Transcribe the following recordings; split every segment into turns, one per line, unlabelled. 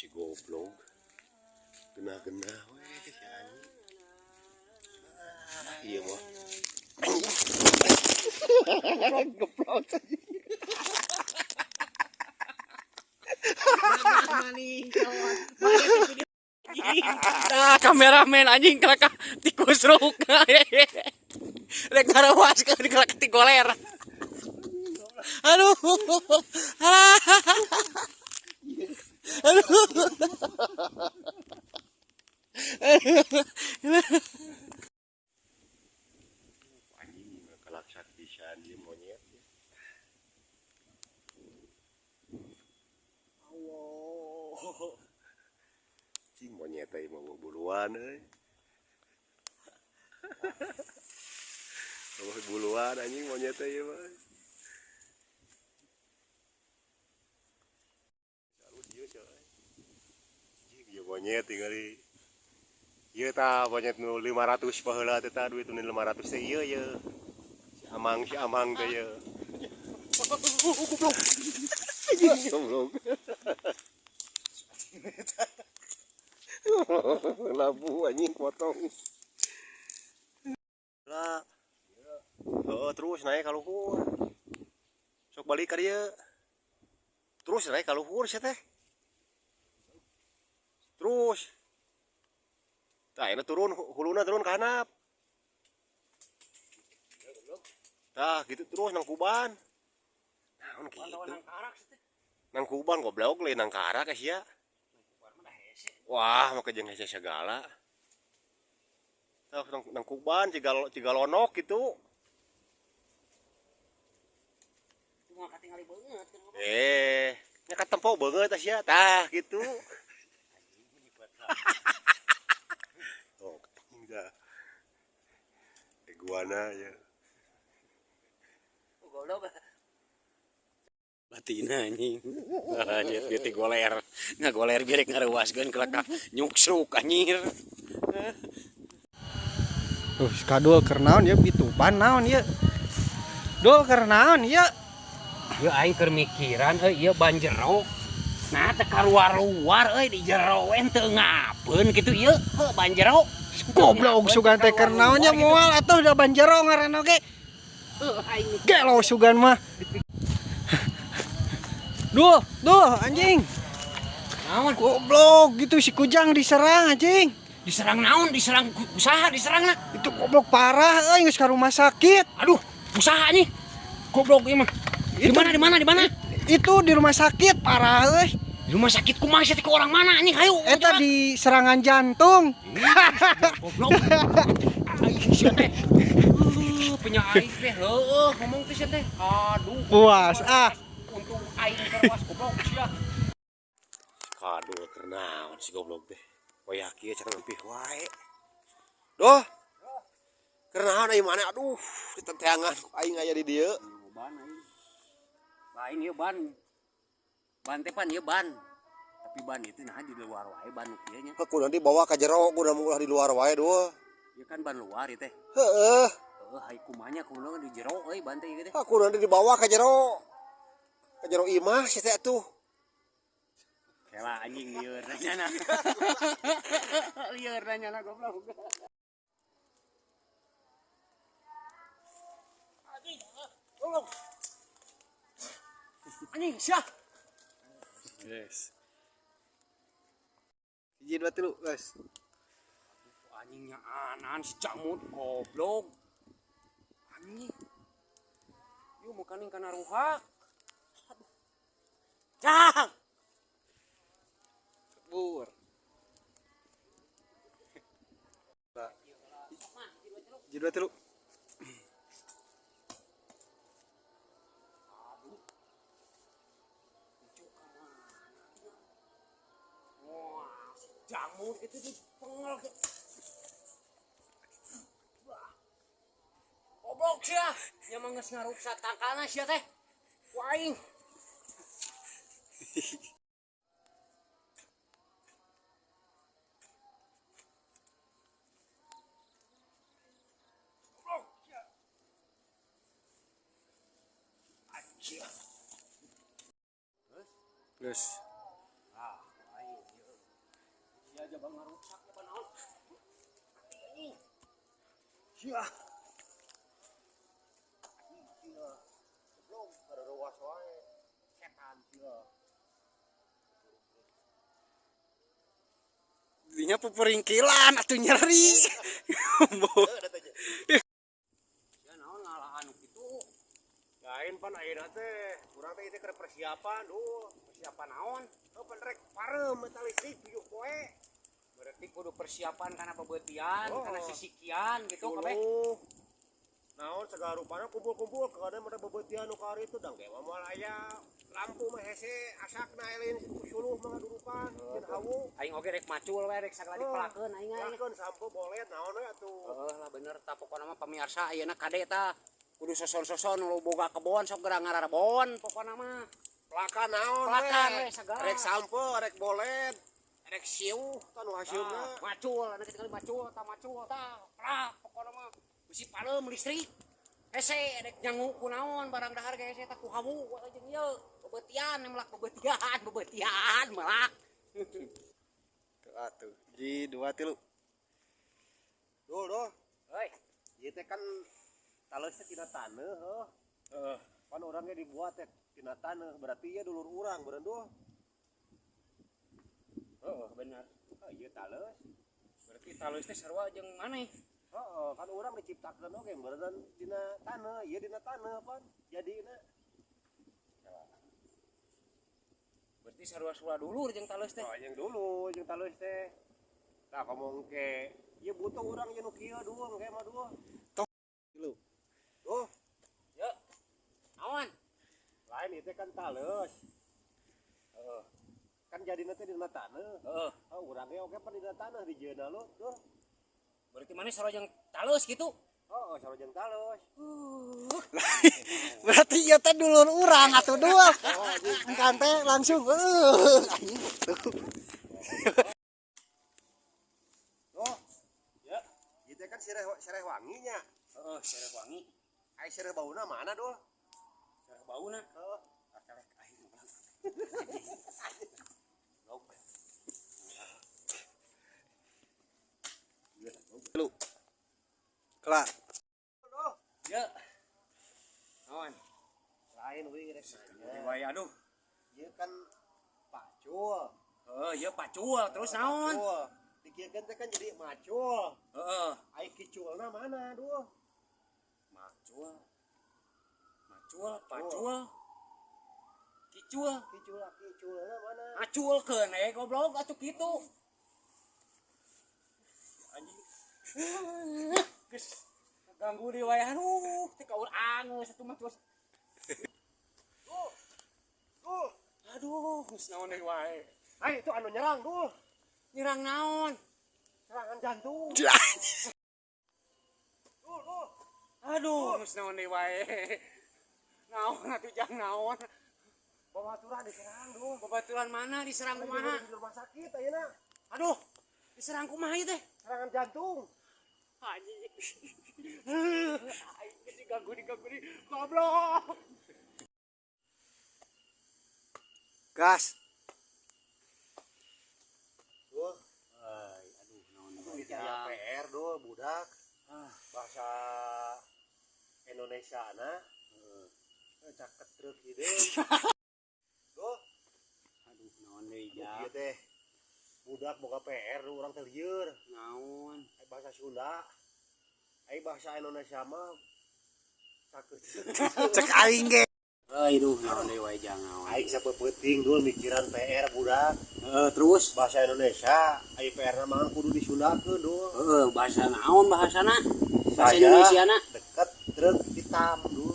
Si goblok. Genah-genah we si anjing. Ah, ieu mah. Goblok.
Nah, kameramen anjing kelaka tikus ruk. Rek ngarawaskeun kelaka tigoler. Aduh. Aduh.
Anjing kalaksak pisan ieu monyet. Allah. Cing monyet teh mau buluan euy. Mau buluan anjing monyet teh ieu mah. Sarut ieu sia. Cing ieu monyet tingali. Ieu tah monyet nu 500 baheula teh tah duit nu 500 teh ieu ye. Si Amang teh ieu. Goblok. Anjing goblok. Labu anjing potong. Lah. Oh, terus naik ka luhur. Sok balik ka dieu. Terus naik ka luhur sia teh. Terus. Tah ayeuna turun huluna turun ka handap. Tah gitu terus nang kuban. Naon kitu? Nang kuban goblok lain nang karak sia. Wah, make jeung hese segala. Tah nang kuban cigalonok gitu. Eh, nya katempo beungeut sia. Tah gitu. Oh, enggak. Iguana ya.
Goblok. Batina anjing. Anjir ieu teh goler. Ngagoler bieu rek ngaruaskeun kelaka nyuksruk anjir.
Tuh, kadul keur naon ya bitupan naon ya. Dul keur naon ya.
Ieu aing keur mikiran euy ieu ban jero. Nah teu kaluar-luar euy di jero we teu ngapeun kitu ieu heuh ban jero.
Goblok sugan teh keur naon nya moal atuh da ban jero ngaranna oge.
Heuh aing
Gelo sugan mah. Dul, dul anjing.
Naon?
Goblok gitu si Kujang diserang anjing.
Diserang naon? Diserang usaha diserangna.
Itu goblok parah euy geus ka rumah sakit.
Aduh, usaha anjing. Goblok ieu mah. Di mana di mana di mana?
Itu di rumah sakit parah euy.
Di rumah sakit kumaha sih ke orang mana anjing hayu.
Eta di serangan jantung.
Goblok. Aing sia teh. Punya aing teh heueuh ngomong teh sia teh. Aduh.
Puas ah.
Untung aing keruas goblok sia.
Kadul keur naon si goblok teh. Wayah kieu can nempih wae. Doh. Keur naon aing mana aduh diteteangan aing aya di dieu.
Ban aing. Lain ieu ban. Ban teh pan ieu ban. Tapi ban itu nah di luar wae ban nu kieu nya.
Heuh kudu dibawa ka jero kudu ulah di luar wae duh.
Ieu kan ban luar ieu teh.
Heeh.
Heuh hai kumaha nya kudu di jero euy ban teh ieu teh.
Heuh kudu dibawa ka jero. Ka jero imah sia teh atuh.
Kela anjing lieur nanyana. Lieur nanyana goblok. Anjing, goblok. Anjing sia.
Yes. Hiji dua tilu, guys.
Anjingnya anan si Jamut goblok. Anjing. Yuk mau kaning kana ruhak. Aduh. Jang.
Bur. Hiji dua tilu.
Wah, si Jamut itu di pengel ke. Wah. Goblok sia. Nya mah geus ngaruksak tangkalna sia teh. Ku aing.
Geus.
Ah, aing. Sia jaba ngarusak ya naon. Anjing.
Sia. Sia. Goblok, kada wae. Setan sia.
Dinya pupuringkilan atuh nyeri.
Sia naon ngalahan nu kitu.
Lain pan ayeuna teh, urang teh ieu teh keur persiapan, duh.
Persiapan naon?
Heuh pan rek pareum eta listrik 7 poe.
Berarti kudu persiapan kana pabeutian,
Oh.
kana sisikian gitu kabeh.
Suluh. Naon segala rupana kumpul-kumpul kadang mah bebeutian nu kamari itu dang ge mah moal aya lampu mah hese asakna lain suluh mah ngadurukan jeung hawu.
Aing oge rek macul we rek sagala dipelakeun aing aing.
Pelakeun sampo bolet naon we atuh.
Heeh lah bener tah, pokona mah pamirsa ayeuna kade tah kudu soson-soson nu boga kebon sok geura ngararebon pokona mah.
Pelakan naon.
Pelakan we sagala.
Rek sampo, rek bolet, rek siuh tah nu hasilna.
Ah, macul anu kitu macul tah, macul tah pelak pokona mah bisi paleum listrik hese rek nyangu kunaon barang dahar ge hese tah ku hawu jeung ieu bebeutian melak bebeutian bebeutian melak.
Tuh atuh. Ji dua tilu.
Duh, duh.
Heuy.
Ieu teh kan taleus teh tina taneuh heuh.
Heeh.
Pan urangnya dibuat teh tina taneuh, berarti ieu dulur urang beureun duh.
Heeh, bener.
Heuh, ieu taleus.
Berarti taleus teh sarua jeung maneh.
Heeh, kan urang diciptakeun oge beureun dina taneuh, ieu dina taneuh pan jadina.
Berarti sarua-sarua dulur jeung taleus teh.
Oh, yang dulu jeung taleus teh. Tah ngomong ke ieu butuh urang ieu nu kieu duh engke mah duh.
Tilu.
Duh,
Ye. Naon?
Lain ieu teh kan taleus.
Heeh.
Kan jadina teh dina taneuh.
Heeh.
Oh, urang ge oge pan dina taneuh dijieunna lu, duh.
Berarti maneh sarua jeung taleus gitu.
Oh, sarua jeung taleus.
Berarti ieu teh dulur urang atuh dua. Engkan teh langsung heuh anjing. Tuh.
Oh. Ya. Ieu teh kan sireh sireh wanginya.
Heeh, sereh wangi.
Ai sireh bauna mana duh?
Sereh bauna.
Heeh.
Akelek aing ulang.
Log.
Tilu. Kelak.
Duh.
Ye. Naon?
Lain we rek nanya.
Wae aduh.
Ieu kan pacul.
Heeh, ieu pacul terus naon?
Pacul. Dikiekeun teh kan jadi macul.
Heeh.
Ai kiculna mana duh?
Macul. Macul, pacul. Kicul.
Kicul kiculna mana?
Maculkeun eh goblok atuh kitu. Anjing. Geus ganggu deui wae aduh, teu kaur angeus atuh mah terus.
Duh. Duh.
Aduh, geus naon deui wae.
Ai itu anu nyerang duh.
Nyerang naon?
Serangan jantung. Duh, duh.
Aduh, geus naon deui wae. Naon atuh jang naon?
Babaturan diserang duh.
Babaturan mana diserang kumaha?
Di rumah sakit ayeuna.
Aduh, diserang kumaha ieu teh?
Serangan jantung.
Anjing. Aing geus diganggu diganggu di goblok.
Gas.
Duh.
Ay, aduh naon
Aduh, itu aya PR duh budak.
Ah,
Bahasa Indonesia na. Heeh. Caket truk hideung. Duh,
Aduh naon deui
ieu
jang.
teh budak boga PR duh urang teh lieur.
Naon?
Ai bahasa Sunda. Ai bahasa Indonesia mah caket.
Cek aing ge.
Euy, duh naon deui wae jang naon.
Aing sapeuting dul mikiran PR budak.
Heeh, terus
Bahasa Indonesia, ai PR na mah kudu disundakeun dul.
heeh, bahasa naon bahasana? Bahasa
Saya
Indonesia na.
Deket truk hitam dul.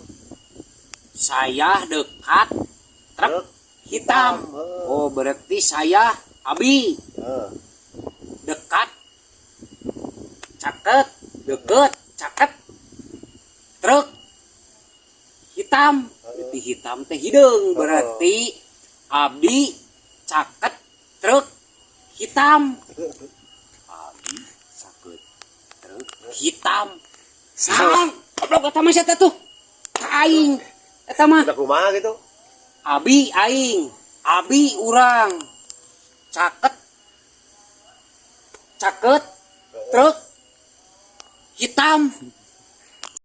Saya dekat truk hitam.
Heeh.
Oh, berarti saya abi
Heeh.
dekat caket deket caket truk hitam, berarti hitam teh hideung, berarti abdi caket truk hitam, abdi caket truk hitam.
Salah.
Salah goblok, eta mah sia teh tuh ka aing eta mah.
Udah kumaha gitu?
Abi aing, abi urang, caket Caket truk hitam.